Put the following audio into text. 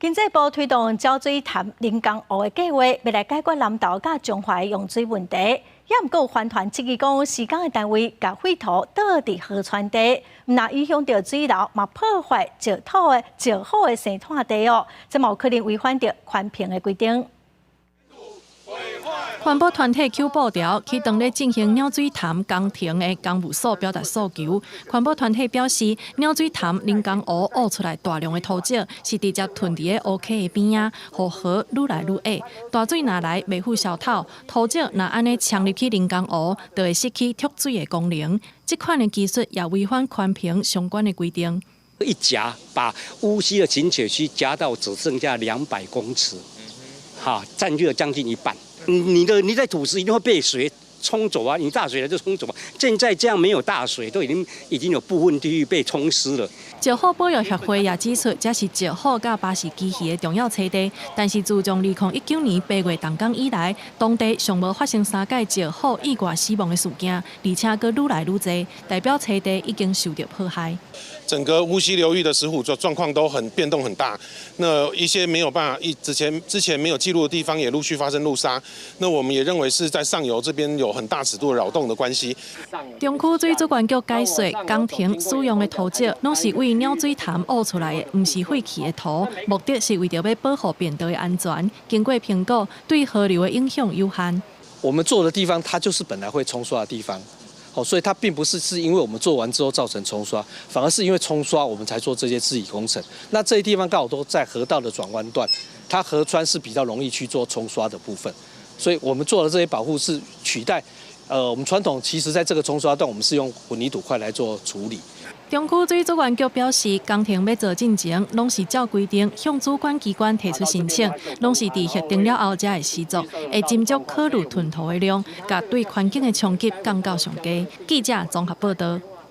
經濟部推動鳥水潭人工湖的計劃，欲來解決南投佮彰化用水問題。也毋過有環團質疑講，施工的單位共廢土倒佇河川底，毋但影響著水流，嘛破壞石土的石虎的生態地哦，這嘛有可能違反著環評的規定。環保團體搝布條去當咧進行鳥水潭工程的工務所表達訴求。環保團體表示，鳥水潭人工湖挖出來大量的土石，是直接囤佇咧湖溪的邊仔，予河愈來愈矮。大水若來袂赴消透，土石若按呢沖入去人工湖，就會失去蓄水的功能。這款的技術也違反環評相關的規定。一夾把烏溪的蓄水區夾到只剩下200公尺，哈，佔據了將近一半。你在土石一定會被水沖走啊！你大水來就沖走啊！現在這樣沒有大水，都已經有部分地域被沖濕了。石虎保育協會也指出，這是石虎佮巴氏旗魚的重要棲地。但是自從2019年8月動工以來，當地尚無發生三屆石虎意外死亡的事件，而且閣愈來愈濟，代表棲地已經受到破壞。整個烏溪流域的石虎狀況都很變動很大，那一些沒有辦法一之前沒有記錄的地方也陸續發生路殺，那我們也認為是在上游這邊有很大尺度的擾動的關係。中區水資源局解說，工程使用的土石攏是對鳥水潭挖出來的，毋是廢棄的土，目的是為著欲保護便道的安全。經過評估，對河流的影響有限。我們做的地方，它就是本來會沖刷的地方。好，所以它並不是因為我們做完之後造成沖刷，反而是因為沖刷我們才做這些治理工程。那這些地方剛好都在河道的轉彎段，它河川是比較容易去做沖刷的部分，所以我們做的這些保護是取代，我們傳統其實在這個沖刷段，我們是用混凝土塊來做處理。中區水資源局表示，工程欲做進前，攏是照規定向主管機關提出申請，攏是佇核定了後才會施作，會斟酌考慮囤土的量，共對環境的衝擊降到上低。記者綜合報道。